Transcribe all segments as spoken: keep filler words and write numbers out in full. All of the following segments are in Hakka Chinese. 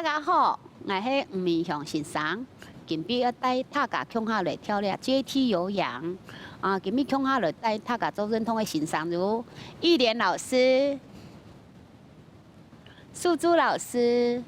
大家好，𠊎係吳明雄先生，今晡日愛帶大家共下來跳這階梯有氧。啊，今晡日共下來帶大家做運動个先生有玉蓮老師、素珠老師。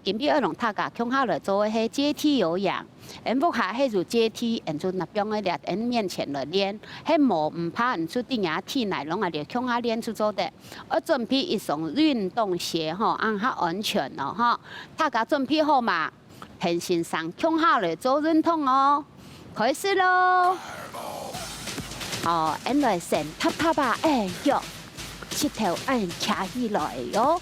今晡日愛同大家共下來做个係階梯有氧。 𫣆屋下係有階梯，𫣆就拿放在這𫣆面前來練，係無毋怕，你就在若地泥摎𠊎兜共下練就做得。愛準備一雙運動鞋吼，恁較安全哦吼。大家準備好嗎？𫣆先生共下來做運動哦，開始囉！哦，𫣆來先踏踏啊，哎喲， 膝頭恁徛起來哦。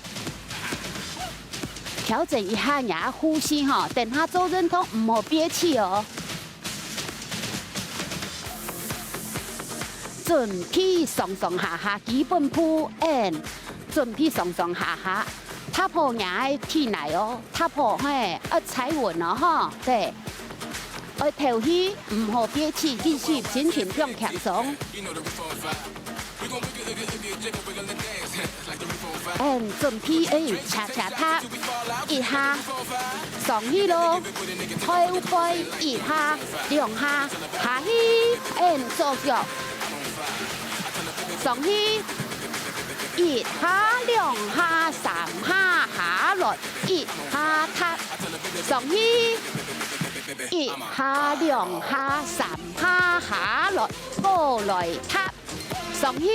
調整一下若个呼吸吼，等下做運動毋好憋氣哦。準備上上下下基本步，and準備上上下下，踏好若个地泥哦，踏好嘿，愛踩穩哦吼，對。 愛敨氣，毋好憋氣，繼續，心情放輕鬆。嗯，準備，哎，恰恰踏一下，上去囉，後背一下、兩下，下去，嗯，左腳，上去，一下、兩下、三下，下來，一下踏，上去。 一下、兩下、三下下來，過來踏，上去。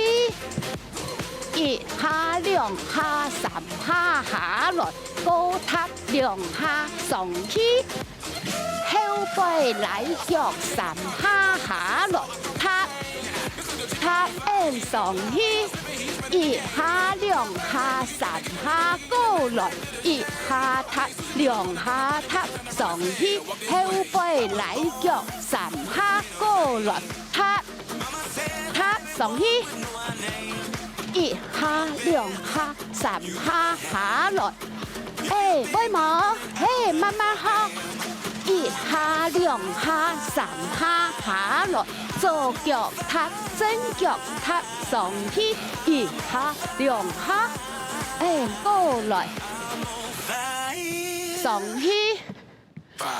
一下、兩下、三下下來，過踏兩下，上去。後背拉腳三下下來，踏，踏，and上去。一下、兩下、三下，過來，一下踏，兩下踏， 上去，後背拉腳三下，過來踏，踏上去，一下、兩下、三下下來。哎，會無？嘿，慢慢下，一下、兩下、三下下來，左腳踏，正腳踏，上去，一下、兩下，哎，過來，上去。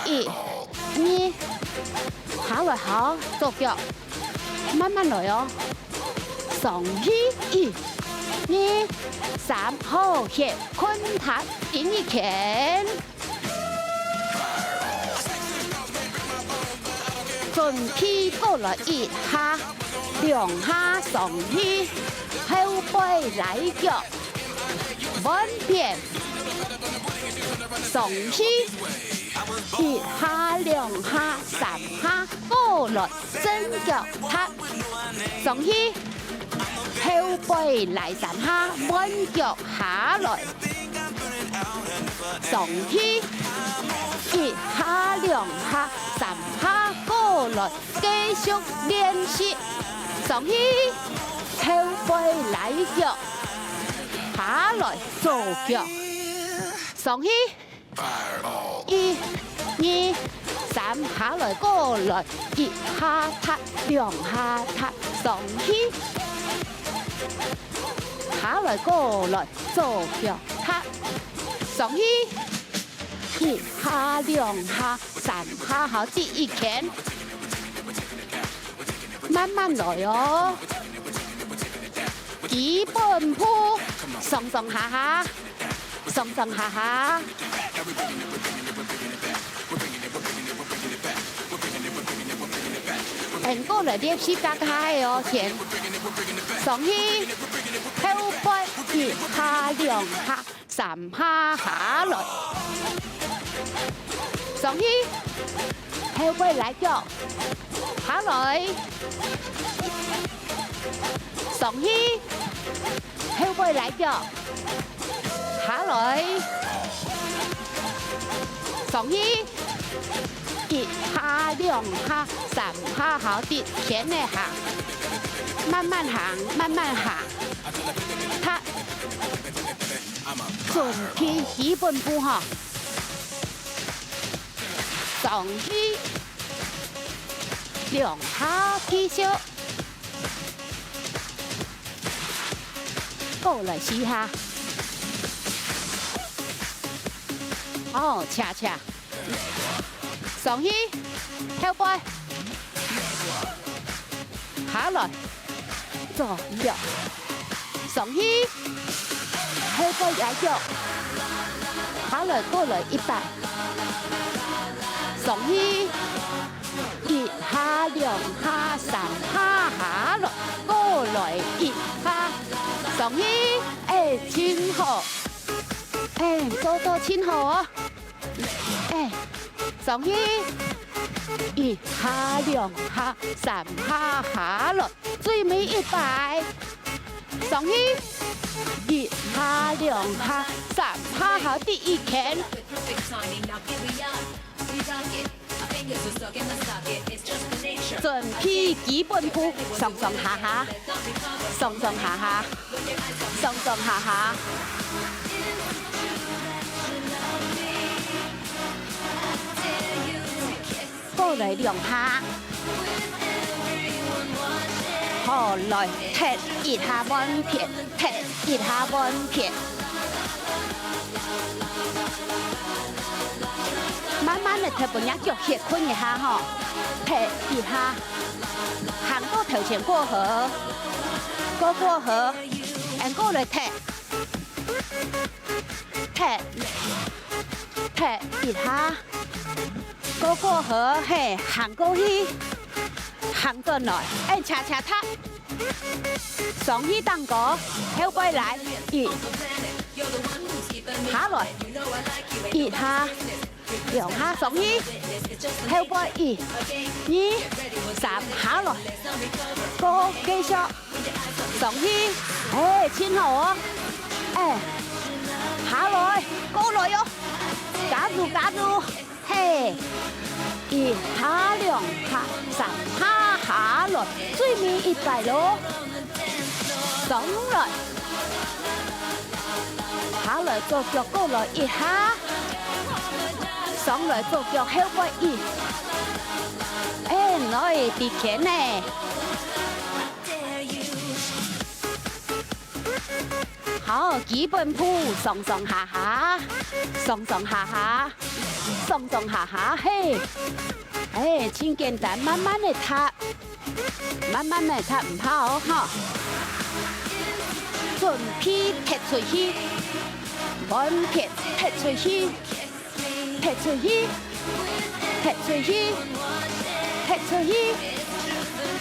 一、二，下來好，左腳，慢慢來哦。上去，一、二、三，好，歇，睏踏，頂一拳。準備過來一下，兩下上去，後背拉腳，換片，上去。 一下、兩下、三下，過來，正腳踏，上去，後背拉三下，換腳下來，上去，一下、兩下、三下，過來，繼續練習，上去，後背拉腳，下來，左腳，上去。 一、二、三，下來過來，一下踏，兩下踏，上去。下來過來，左腳踏，上去。一下、兩下、三下，好，第一拳。慢慢來哦。基本步，上上下下。 上上下下。嗯，過來練習大概哦，先上去，後背一下、兩下、三下下來，上去，後背拉腳，下來，上去，後背拉腳。 下來，上去，一下、兩下、三下，好，直直个行，慢慢行，慢慢行。踏，準備基本步吼，上去，兩下繼續。 過來四下。哦，恰恰。上去，後背。下來，左腳。上去，後背來腳。下來，過來一擺。上去，一下、兩下、三下，下來，過來一下。上去，哎，真好。 哎，做到真好哦！哎，上去，一下、兩下、三下，下來，最尾一擺。上去，一下、兩下、三下，下第一圈。 準備基本步，上上下下，上上下下，上上下下。過來兩下。好，來踢一下換片。 踢一下換片。慢慢仔踢，分若腳歇睏一下吼，踢一下，行到頭前過河，過過河，𫣆過來踢，踢，踢一下。 過過河，嘿，行過去，行轉來，哎，恰恰踏，上去頂高，後背來，一，下來，一下，兩下上去，後背一，二，三，下來，過繼續，上去，哎，真好哦，哎，下來，過來喲，加油加油！ 嘿，一下兩下，三下下來，最尾一擺囉。上來，下來左腳過來一下，上來左腳後背一，哎，來，直拳呢。 好，基本步，上上下下，上上下下，上上下下，嘿。哎，真簡單，慢慢仔踏，慢慢仔踏，毋怕哦，哈。準備踢出去，換片踢出去。 踢出去，踢出去，踢出去，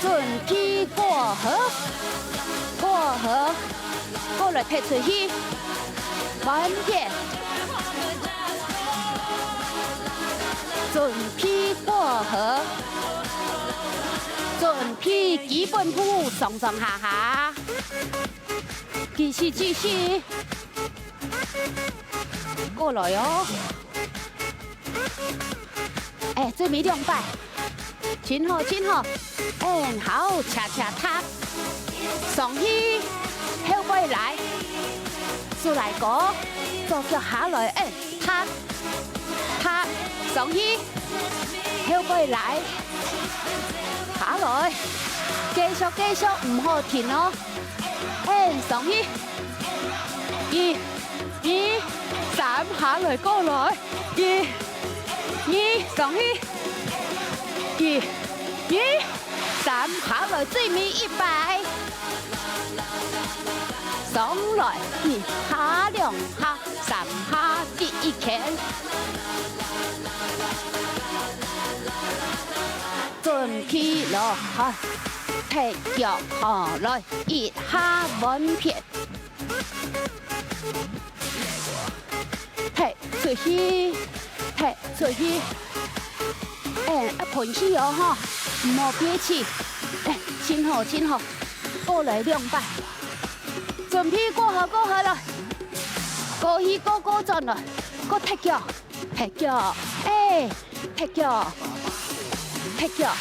準備過河，過河，過來踢出去，換片，準備過河，準備基本步，上上下下，繼續，繼續。 過來哦。哎，最尾兩擺。真好，真好。哎，好，恰恰踏。上去，後背來。手來高，左腳下來，哎，踏，踏，上去，後背來，下來。繼續，繼續，毋好停哦。 哎，上去。一，二，三，下來，過來。一，二，上去。一，二，三，下來，最尾一擺。上來，一下兩下，三下，第一圈。準備落下，踢腳下來。 一下換片。踢出去，踢出去。哎，愛歕氣哦吼，毋好憋氣。哎，真好，真好。過來兩擺。準備過河，過河了。過去，過，過轉來，過踢腳。 踢腳，哎，踢腳，踢腳，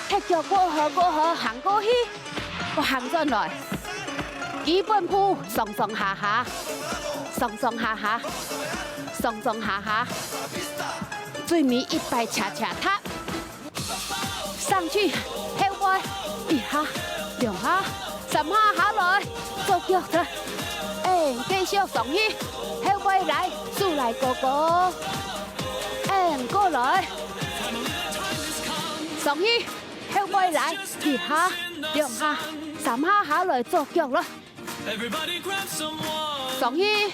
踢腳過河，過河，行過去，過行轉來。基本步，上上下下，上上下下，上上下下。最尾一擺恰恰踏。 上去，後背，一下，兩下，三下下來，左腳的，哎，繼續上去，後背來，手來高高。嗯，過來。上去，後背來，一下、兩下、三下下來做腳咯。上去，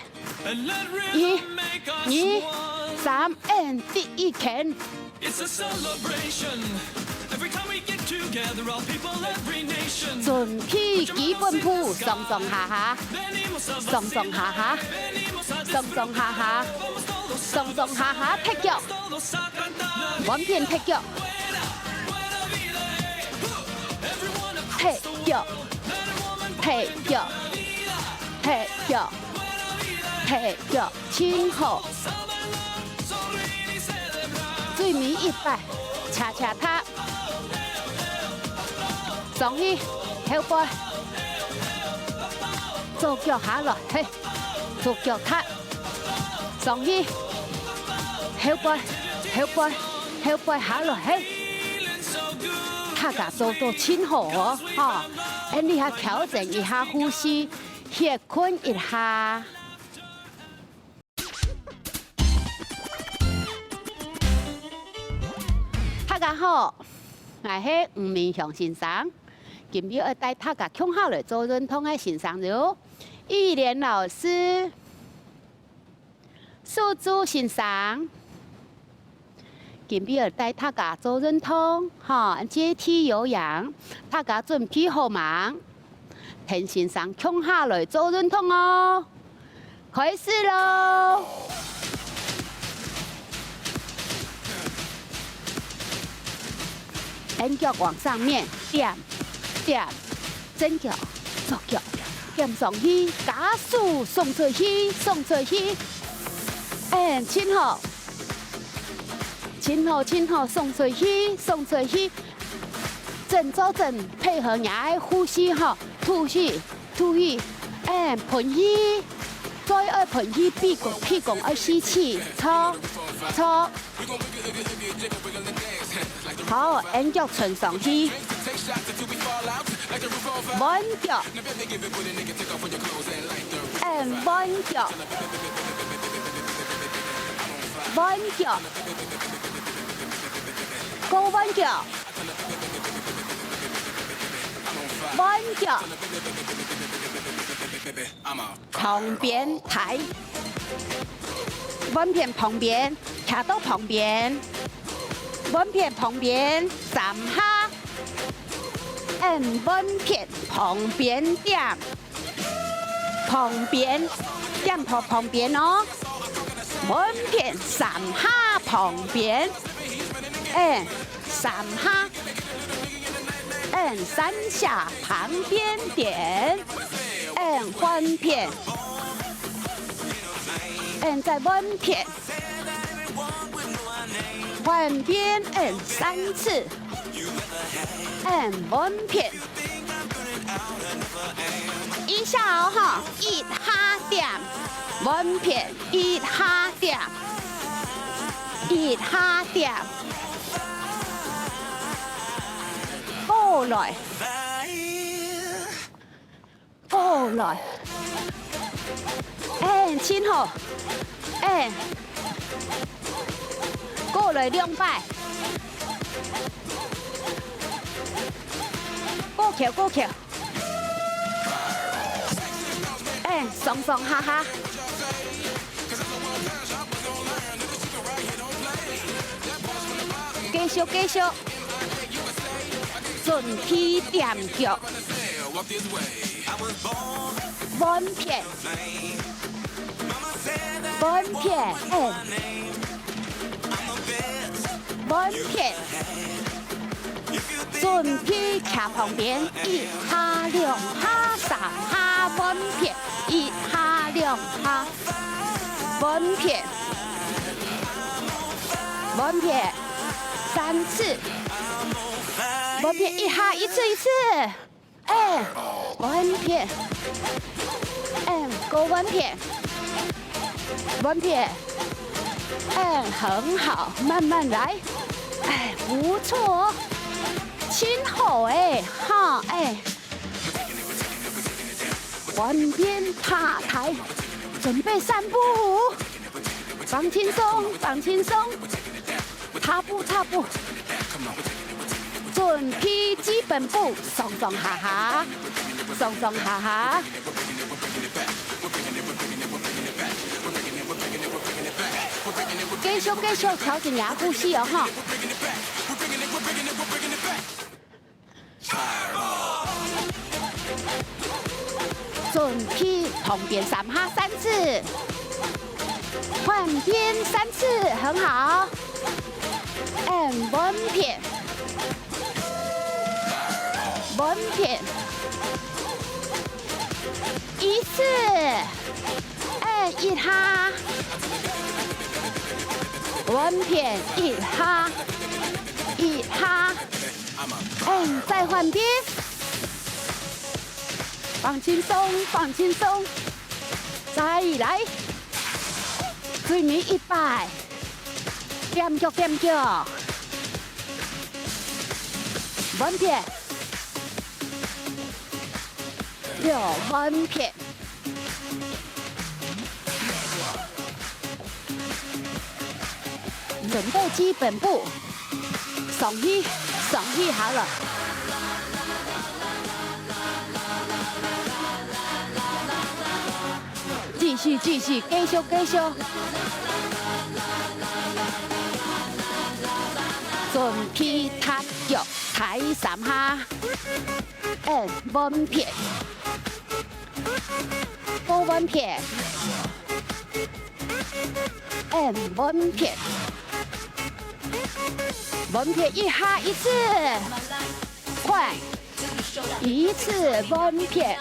一、二、三，and第一拳。 準備基本步，上上下下，上上下下，上上下下，上上下下，踢腳，換片踢腳，踢腳，踢腳，踢腳，踢腳。 真好。最尾一擺，恰恰踏。上去，後背。做腳下來，嘿，做腳踏。上去，後背，後背，後背下來，嘿。大家做到真好哦，吼！恁呢下調整一下呼吸，歇睏一下。 大家好，𠊎係吳明祥先生。今日愛帶大家共下來做運動个先生有玉蓮老師、素珠先生。今日愛帶大家做運動，吼，階梯有氧，大家準備好吂？ 跈先生共下來做運動哦！開始囉！恁腳往上面，點，點，正腳，左腳，點上去，加速，送出去，送出去。嗯，真好。 真好，真好，送出去，送出去。正做正，配合若个呼吸吼，吐氣，吐氣。嗯，歕氣，嘴愛歕氣，鼻公，鼻公愛吸氣。著，著。好，恁腳伸上去。換腳。嗯，換腳。 換腳，過換腳，換腳，旁邊抬，換片旁邊，徛到旁邊，換片旁邊，三下，嗯，換片旁邊點。 旁邊，點到旁邊哦。換片三下旁邊，嗯，三下，嗯，三下旁邊點，嗯，換片，嗯，再換片，換片，嗯，三次。 嗯，換片。一下哦，吼，一下點，換片，一下點，一下點。過來。 過來。嗯，真好。嗯。過來兩擺。過橋，過橋。嗯，上上下下。繼續，繼續。 準備點腳。換片。換片，嗯。換片。準備徛旁邊，一下、兩下、三下，換片，一下、兩下。 換片，換片，三次，換片，一下，一次，一次。哎，換片，哎，過換片，換片，哎，很好，慢慢來，哎，不錯哦，真好哎，哈，哎。換片拍台，準備散步，放輕鬆，放輕鬆，踏步踏步，準備基本步，上上下下，上上下下。繼續繼續，調整你的呼吸哦，哈。 準備旁邊三下三次，換片三次，很好。And換片，換片，一次，and一下，換片一下，一下。 嗯，再換片。放輕鬆，放輕鬆。再來。最尾一擺。踮腳，踮腳。換片。又換片。 準備基本步，上去，上去好了。繼續，繼續，繼續，繼續。準備踏腳，踏三下。嗯，換片。 過換片。嗯，換片。換片一下一次，快，一次換片。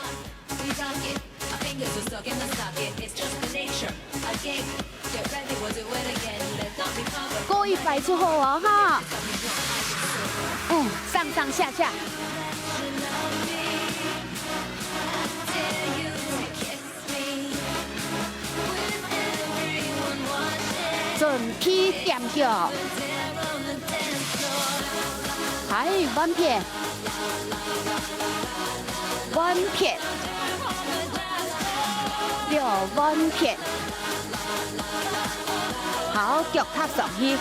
過一擺就好哦，哈。嗯，上上下下。 準備踮腳。還換片。換片。又換片。好，腳踏上去。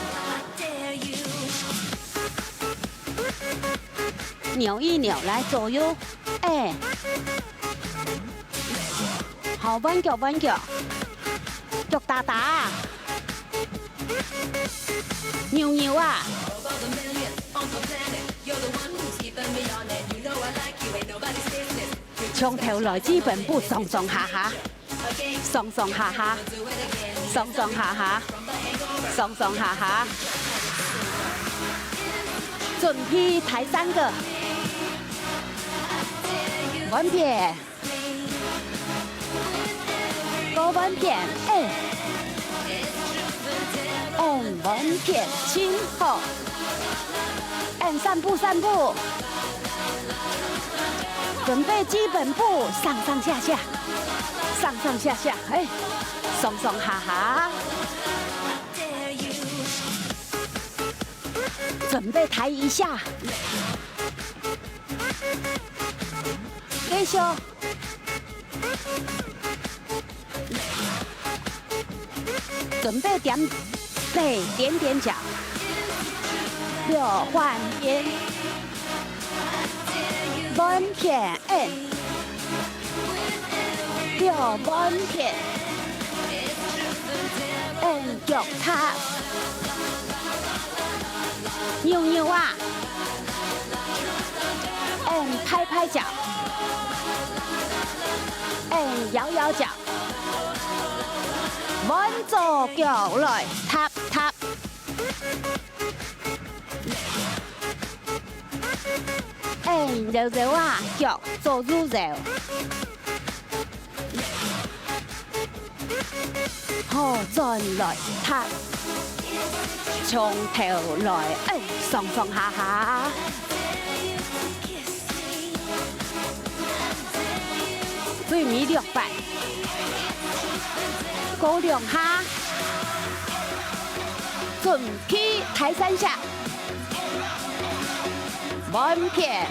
扭一扭，來左右，哎。好，換腳，換腳，腳打打，扭扭啊。從頭來，基本步上上下下。 上上下下，上上下下，上上下下。準備第三個。換片。過換片，哎。嗯，換片，真好。 嗯，散步，散步。準備基本步，上上下下，上上下下，哎，上上下下。準備抬一下。繼續。 準備點背，踮踮腳。六，換片。換片，嗯。六，換片。嗯，腳踏。扭扭啊。嗯，拍拍腳。嗯，搖搖腳。 換左腳來，踏踏。嗯，搖搖啊，腳左右搖。好，轉來踏。從頭來，嗯，上上下下。 最尾六擺，過兩下，準備第三下，換片。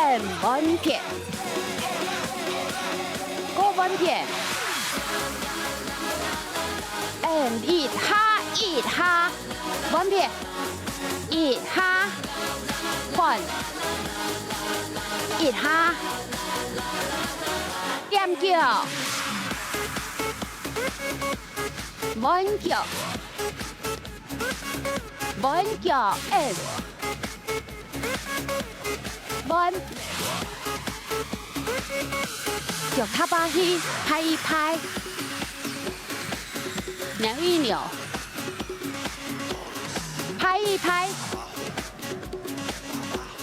嗯，換片。過換片。嗯，一下，一下。換片。一下，換。一下。踮腳。換腳。換腳，嗯。 換。腳踏下去，拍一拍。扭一扭。拍一拍。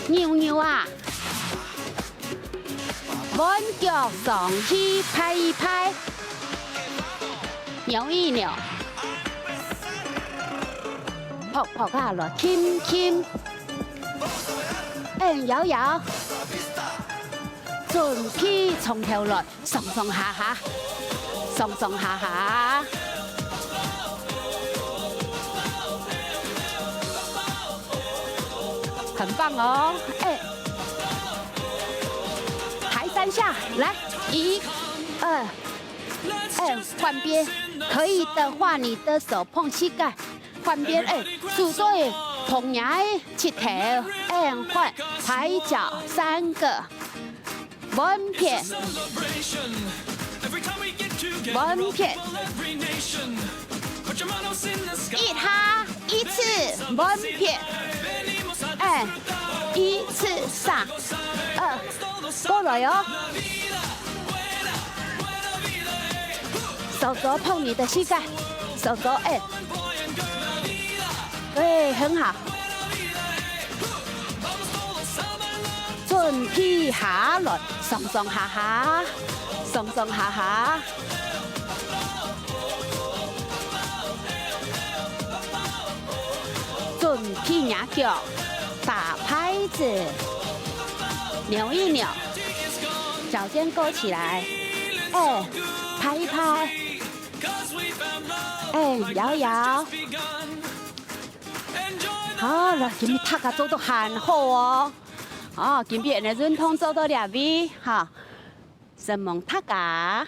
扭扭啊。換腳上去，拍一拍。扭一扭。拍拍下來，輕輕。 嗯，搖搖。準備從頭來，上上下下，上上下下。很棒哦，哎。還三下，來，一、二、哎，換邊，可以的話，你的手碰膝蓋，換邊，哎，手做个碰伢个膝頭，哎，換，抬腳三個，換片，換片，一下，一次，換片，哎，一次，三、二、 過來哦。手肘碰你的膝蓋，手肘，哎。對，很好。準備下來，上上下下，上上下下。 準備伢腳，打拍子，扭一扭，腳尖勾起來，哎，拍一拍，哎，搖一搖。好，來，今日大家做到很好哦。哦，今日个運動做到這位，哈，承蒙大家。